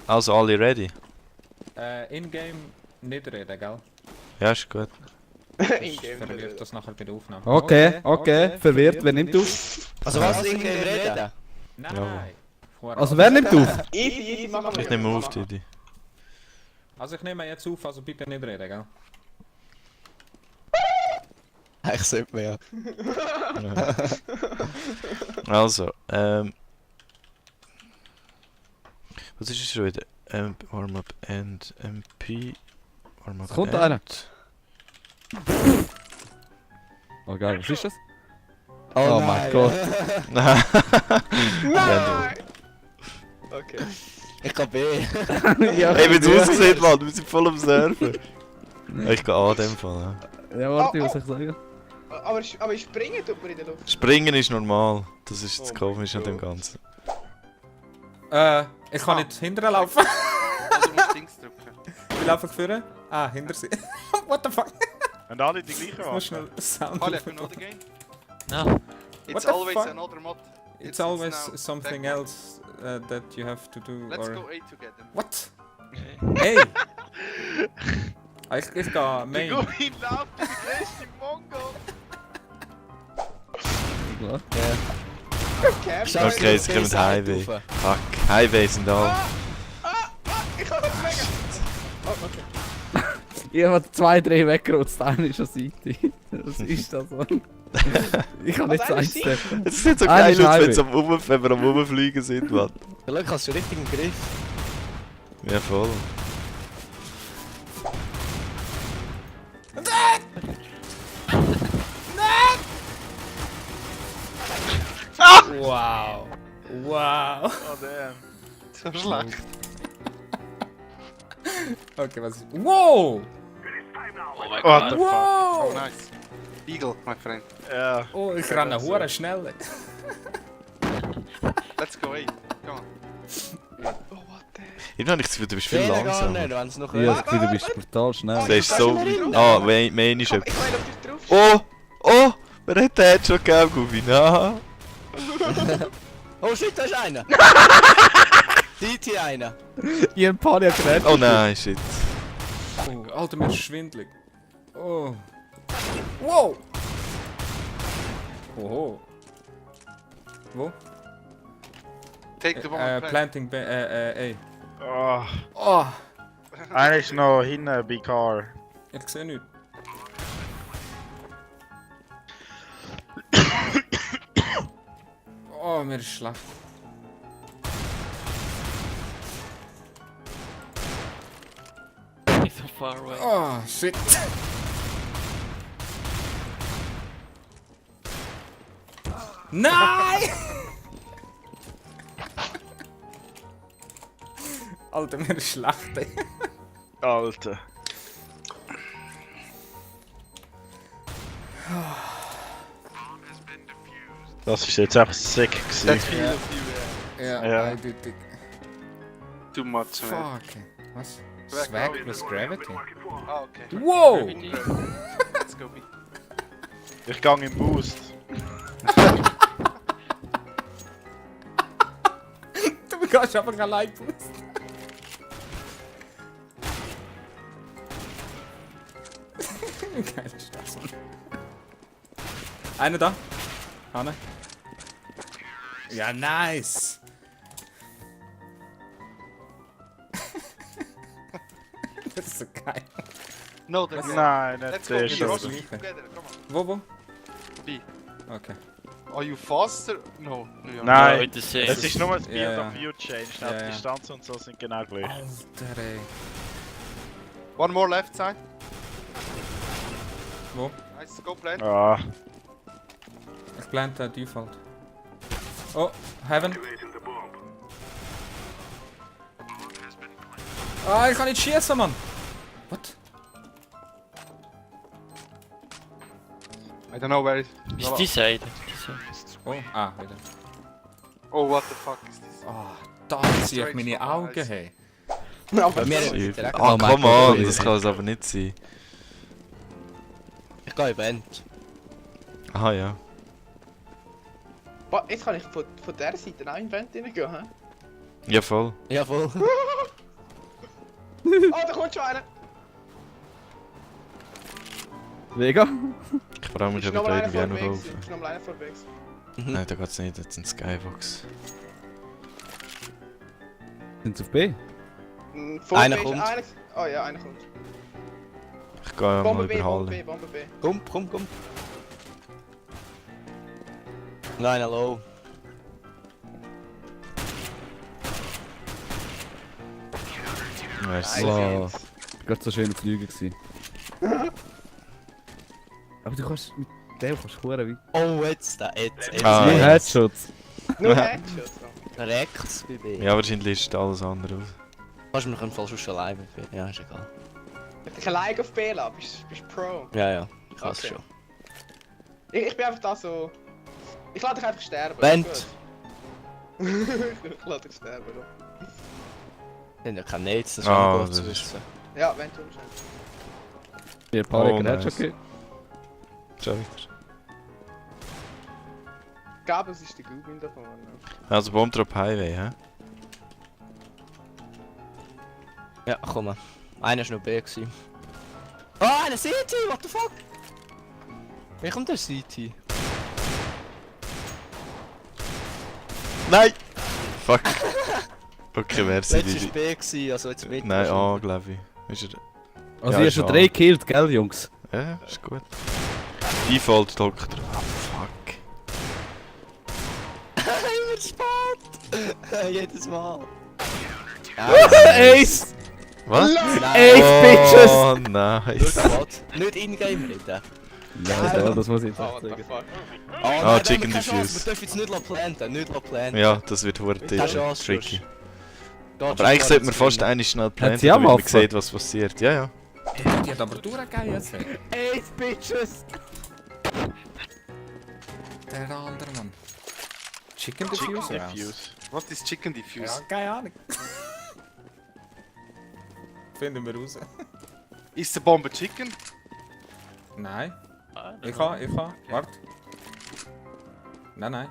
Also alle ready? In-game nicht reden, gell? Ja, ist gut. In-game verliert das nachher bei der Aufnahme. Okay. Verwirrt, wer nimmt auf? Also was in-game reden? Nein. Vorher. Also wer nimmt auf? Easy, machen wir. Ich nehme auf, DeDe. Also ich nehme jetzt auf, also bitte nicht reden, gell? Ich sollte mir ja. Also, was ist es schon wieder? Warm-up and MP. Warm-up. Es kommt einer. Oh geil, was ist das? Oh mein Gott. Nein! Nein! Okay. Ich kann B. Ja, Ey, wie es aussieht, Mann, wir sind voll am Surfen. Ich gehe an, in dem Fall. Ja, warte, was soll ich sagen? Aber springen tut man in der Luft. Springen ist normal. Das ist das Komische an dem Ganzen. Ich kann nicht hinterher laufen. Oder musst Dings drücken. Wie laufe ich führen? Ah, hinter sie. What the fuck? Und alle die gleiche Ich muss Waffe. schnell Sound Alle have aufnehmen. another game? No. It's What the always fuck? another mod. It's always now something back. else that you have to do. Let's or... go A together. What? Hey! Ich gehe Main. Gubin läuft wie der größte Mongo! Okay, sie kommen Highway. Fuck, Highway sind da. Ich kann nicht weg. Oh, okay. Ich habe 2, 3 weggerutzt, einer ist an Seite. Was ist das so? Ich kann nicht Was, einer ist sidesteppen. Es sieht so Einer geil ist aus, Highway. wenn wir am Rumfliegen sind, Mann. Schau, hast du richtig im Griff. Ja, voll. Wow. Wow. Oh damn. So schlecht. Okay, was ist... Wow! What the fuck? Wow! Oh nice. Eagle, my friend. Ja. Oh, ich renne hure schnell. Let's go A. Come on. Oh, what the... Irgendwie habe ich das Gefühl, du bist viel Sehen gar langsamer. nicht, wenn es noch Ja, das Gefühl, du bist brutal schnell. Du ist so... Ah, Main ist Ich etwas. will auf dich drauf. Oh! Wer hat den Headshot gegeben, Gubin? Ah! Oh shit, da ist einer! Sieht hier einer! Ich habe Panik gerettet. Oh nein, shit. Oh, Alter, mir ist schwindelig. Oh. Wow! Oho. Wo? Take the one and plant. Planting A. Oh. Oh! Einer ist noch hinten bei Car. Ich sehe nichts. Oh, mir ist schlecht. So far away. Oh, shit. Nein! Alter, mir ist schlecht, ey. Alter. Das ist jetzt echt sick gewesen. That's feel of you, ja. Ja. Eindeutig. Too much, man. Fuck. Was? Swag plus Gravity? Ah, okay. Wow! Let's go B. Ich gang im Boost. Du gehst einfach allein boosten. Geil ist das, Mann. Einer da. Hanne. Ja, nice. Das ist so geil. No, Was? nein, nicht Let's der go, ist wir das. rocken. Together, come on. Wo? B. Okay. Are you faster? No. No, Nein, it's the same. es ist nur ein Field Ja, ja. of View Change. Ja, ja. Die Distanz und so sind genau gleich. Alter, ey. One more left side. Wo? Nice, go plant. Ah. Ich plante Default. Oh, Heaven. Ah, ich kann nicht schießen, Mann. What? I don't know where it is. It's this side. Oh, ah, wieder. Oh, what the fuck is this? Ah, da ziehe ich meine Augen, hey. Bei mir ist es direkt. Ah, come on, das kann es aber nicht sein. Ich gehe Event. Aha, ja. Boah, jetzt kann ich von der Seite auch in den Vent reingehen, hä? Ja, voll. Ja, voll. Oh, da kommt schon einer! Vega? Ich frage mich, Ist ob noch ich da mal einer irgendwie auch noch vorwegs. laufen. Ist noch mal einer vorwegs. Nein, da geht's nicht, das sind Skybox. Sind sie auf B? Einer Vorwegs, kommt. Oh ja, einer kommt. Ich gehe mal Bombe B, über Bombe B, Halle. Bombe B. Komm. Nein, hallo. Merci. Wow. Gerade so schön fliegen gewesen. Aber du kannst mit dem kannst du wie. Oh, jetzt. Ah, Nur ja. Headshots. Nur Headshots. Rechts bei B. Ja, wahrscheinlich ist alles andere aus. Kannst du mich im Fall schon alleine mit B? Ja, ist egal. Wenn du dich allein auf B lässt, bist Pro. Ja, ich kann's Okay. schon. Ich bin einfach da so... Ich lasse dich einfach sterben. Vent. ist gut. Ich lasse dich sterben. Bro. Die haben ja kein Netz, das ist Ah, auch gut das zu ist- wissen. Ja, wenn du schon. Hier, ein paar Oh, Headshot nice. gegeben. Schon wieder. Ich glaube, es ist der Gubin da vorne. Also Bombdrop Highway, hä? Ja, komm. Einer war noch B. Gewesen. Oh, einer CT, what the fuck? Wie kommt der CT? Nein! Fuck. Okay, wer Letztes sind war die? B, gewesen, also jetzt mit. Nein, A, glaube ich. Ist er... Also Ja, ihr ist schon A. 3 gekillt, gell Jungs? Ja, ist gut. Default Doktor. Ah, fuck. Immer spät! Jedes Mal. Ace! Was? Ace, Bitches! Oh, nice. Nicht in-game reden. Ja, das muss ich jetzt Oh, echt what the sagen. fuck. Oh, Ah, nein, Chicken wir haben keine Chance, Diffuse. wir dürfen jetzt nicht planten, nicht planten. Ja, das wird Keine verdammt Chance, tricky. Geht Aber schon eigentlich gar sollte man nicht fast gewinnen. eine schnell Hat planten, sie auch damit man Waffen? sieht, was passiert. Ja, ja. Die hat aber durchgegeben jetzt. Ace, Bitches! Der andere Mann. Chicken Chicken Diffuse? Diffuse. What is Chicken Ja, Diffuse? keine Ahnung. Finden wir raus. Ist die Bombe Chicken? Nein. Ich kann. Warte. Nein.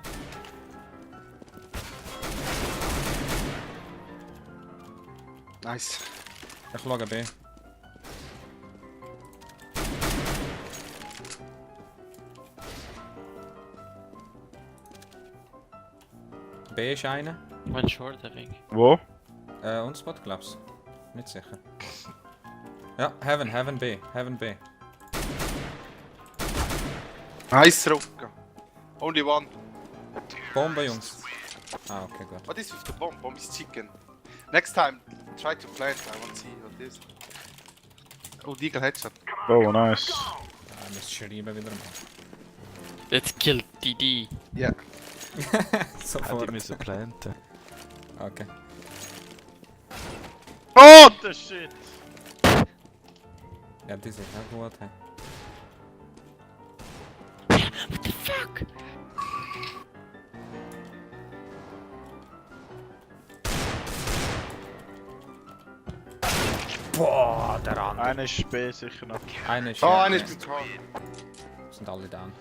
Nice. Ich schaue B. B ist einer. One short, I think. Wo? Und Spot, glaub's. Nicht sicher. Ja, Heaven B. Nice, Roca. Only one. Bombe, Jungs. Ah, okay, gut. What is with the bomb? Bomb is chicken. Next time, try to plant. I want to see what this. Oh, Deagle Headshot. Oh, nice. Ah, das schreiben wieder mal. Let's kill DeDe. Yeah. Hätte Sofort. ich müssen planten. Okay. Oh, the shit! Ja, die sind auch gut. Hey. What the fuck? Boah, der andere. Einer ist B sicher noch. Einer ist Oh, ja, einer ist mit Car. sind alle down.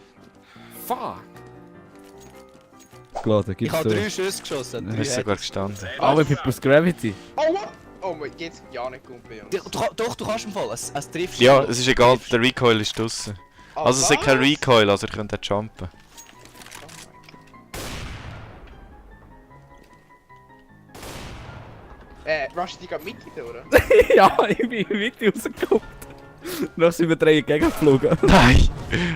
Fuck! Geladen, Ich gibt's habe so. 3 Schüsse geschossen. Er ist sogar gestanden. Aber bei plus Gravity. Oh, what? Oh, jetzt ja nicht gut bei uns. Doch, du kannst im Fall. Es trifft. Ja, es ist egal, der Recoil ist draussen. Oh, Also es ist kein was? Recoil, also ihr könnt auch jumpen. Rush die gerade mit in oder? Ja, ich bin in die Mitte rausgekommen. Dann sind wir 3 gegengeflogen. Nein!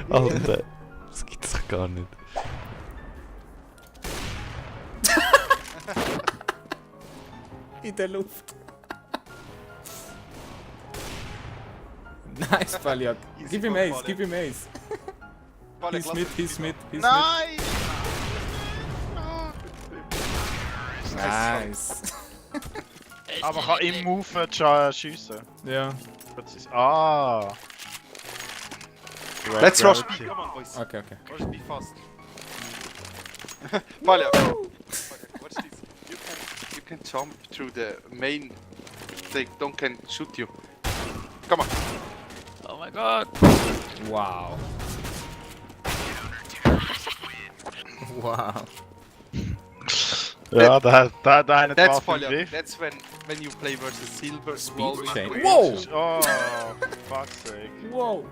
Alter, das gibt's doch gar nicht. In der Luft. Nice, Passiert. Gib ihm Ace, gib ihm Ace. He's mit. Nein! Nice. Aber kann im Move schiessen. Ja. Das ist. Ah! Let's rush B. Come on, boys. Okay. Rush B fast. Palia. Watch this. You can jump through the main. They can shoot you. Come on. Oh my god. Wow. Wow. Ja, da hat einer That's drauf im Palia. Griff. That's when when you play versus silver. Speed chain. Wow! Oh, fuck's sake. Wow!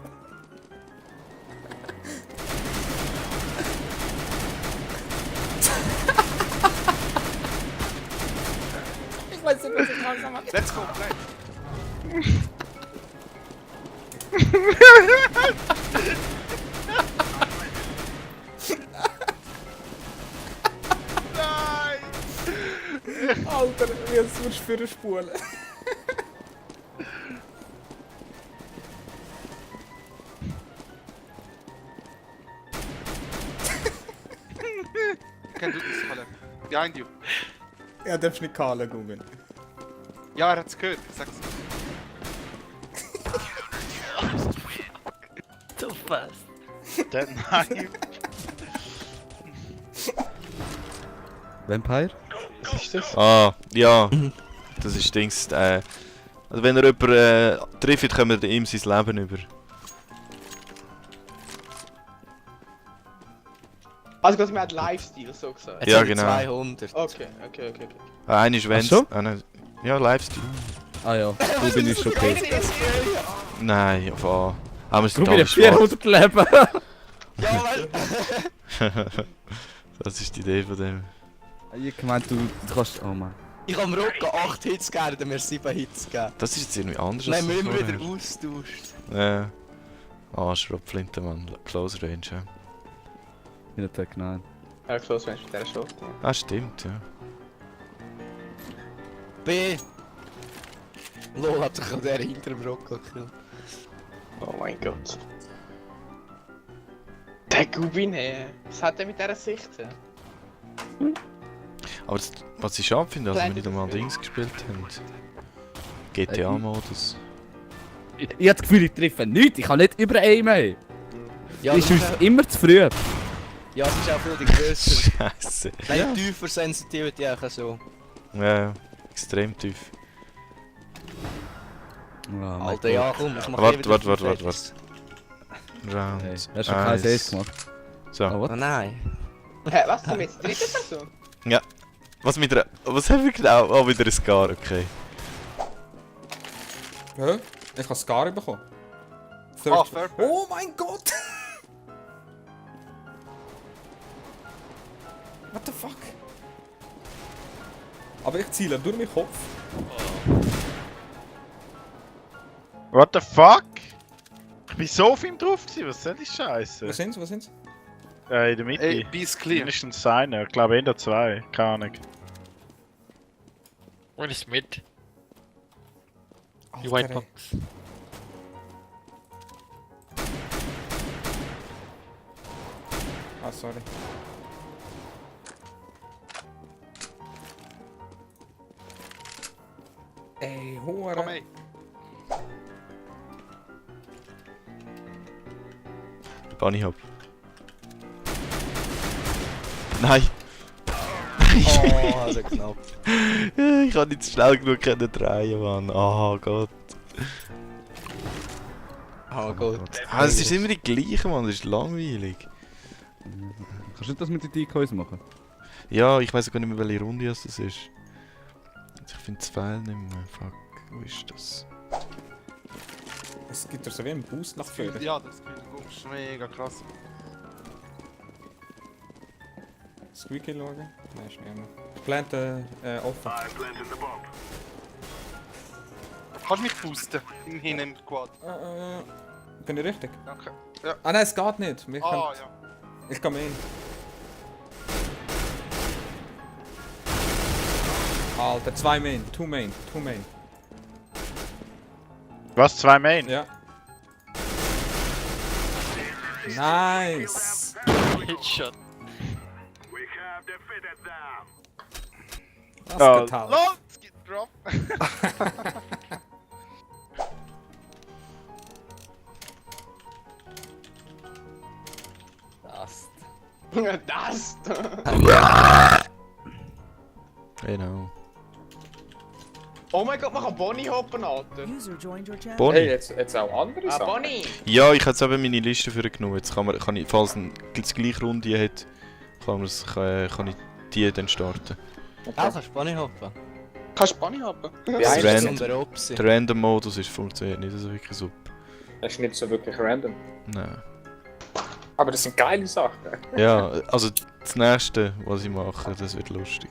Ich weiß nicht, was ich langsam mache. Let's go play. Nein! Alter, jetzt würsch füre, spuele. You can do this, Chle. Behind you. Ja, darfst nicht kahlen, Gubin. Ja, er hat's gehört. Sag's. So fast. Der Knife. Vampire? Was ist das? Ah, ja. Das ist Dings. Also wenn er jemanden trifft, kommt er ihm sein Leben über. Also, quasi, man hat Lifestyle, so gesagt. Ja, Jetzt genau. 200. Okay. Einer ist wenn. so? Ja, Livestream. Ah ja, Gubin ist okay. Nein, auf A. Aber es ist Gubin total hat schwarz. 400 Leben. Ja, weil... Das ist die Idee von dem. Ich gemeint, du kannst... Oh Mann. Ich habe dem Roca 8 Hits gegeben und mir 7 Hits gegeben. Das ist jetzt irgendwie anders Dann haben wir immer vorher. wieder austauscht. Ja. Ah, Schrotflinte, Mann. Close Range, ja. Ich hab nicht gemeint. Ja, close range mit dieser Shot. Ah, stimmt, ja. B. Lol hat sich an der hinter dem Roca gekillt. Oh mein Gott. Der Gubin, hey. Was hat er mit dieser Sicht? Aber das, was ich schade finde, dass wir nicht einmal Blended Dings gespielt haben. GTA-Modus. Ich hab das Gefühl, ich treffe nichts. Ich kann nicht über aimen. Ja, Das ist das uns immer zu früh. ja, es ist auch viel grösser. Scheiße. Nein, tiefer Sensitivity auch so. Ja, extrem tief. Alter, ja komm, ich mach Warte, wieder warte, fünf warte, Hits. Round. Hey, hast du schon kein Ace gemacht? So. Oh, what? Oh nein. Hä, was? Du mit der dritten Person? Was mit der. Was haben wir genau? Oh, wieder ein Scar, okay. Hä? Ich habe Scar bekommen. Oh, fair. Oh mein Gott! What the fuck? Aber ich ziele durch meinen Kopf. What the fuck? Ich bin so auf ihm drauf gewesen, was soll die Scheiße? Wo sind sie? Wo sind sie? In der Mitte. Hey, B is clear. Mindestens einer, ich glaube eher 2, keine Ahnung. One is mid. The Alter, white ey. box. Ah, sorry. Ey, Hure. Komm, ey. Bunny Hop. Nein! Oh, also knapp. Ich kann nicht schnell genug drehen, Mann. Oh Gott. Oh Gott. Ah, es ist immer die gleiche, Mann. Das ist langweilig. Kannst du nicht das mit den Decoys machen? Ja, ich weiß gar nicht mehr, welche Runde das ist. Ich finde das Pfeil nicht mehr. Fuck, wo ist das? Es gibt ja so wie einen Boost nach vorne. Ja, das ist mega krass. Squeaky schauen? Nein, ist nicht mehr. Plant offen. Kannst du mich boosten? Hinten im Quad. Bin ich richtig? Danke. Ah nein, es geht nicht. Wir können... Ah, ja. Ich kann in. Alter, 2 Main, 2 Main, 2 Main. Was, 2 Main? Ja. Nice! Headshot. Das Oh, geht halt. LOL! Es gibt Drop! Das. Das! Genau. Oh mein Gott, man kann Bonnie hoppen, Alter. Bonnie? Jetzt auch andere Ah, Bonnie! Ja, ich habe jetzt eben meine Liste für genommen. Jetzt kann ich, falls ein das gleiche Runde hat, kann ich die dann starten. Auch kannst du nicht hoppen. Kannst du Bunny haben? Wie Das heißt Rand- das? Der Opsi. Der Random-Modus funktioniert nicht so wirklich super. Das ist nicht so wirklich random. Nein. Aber das sind geile Sachen. Ja, also das nächste, was ich mache, das wird lustig.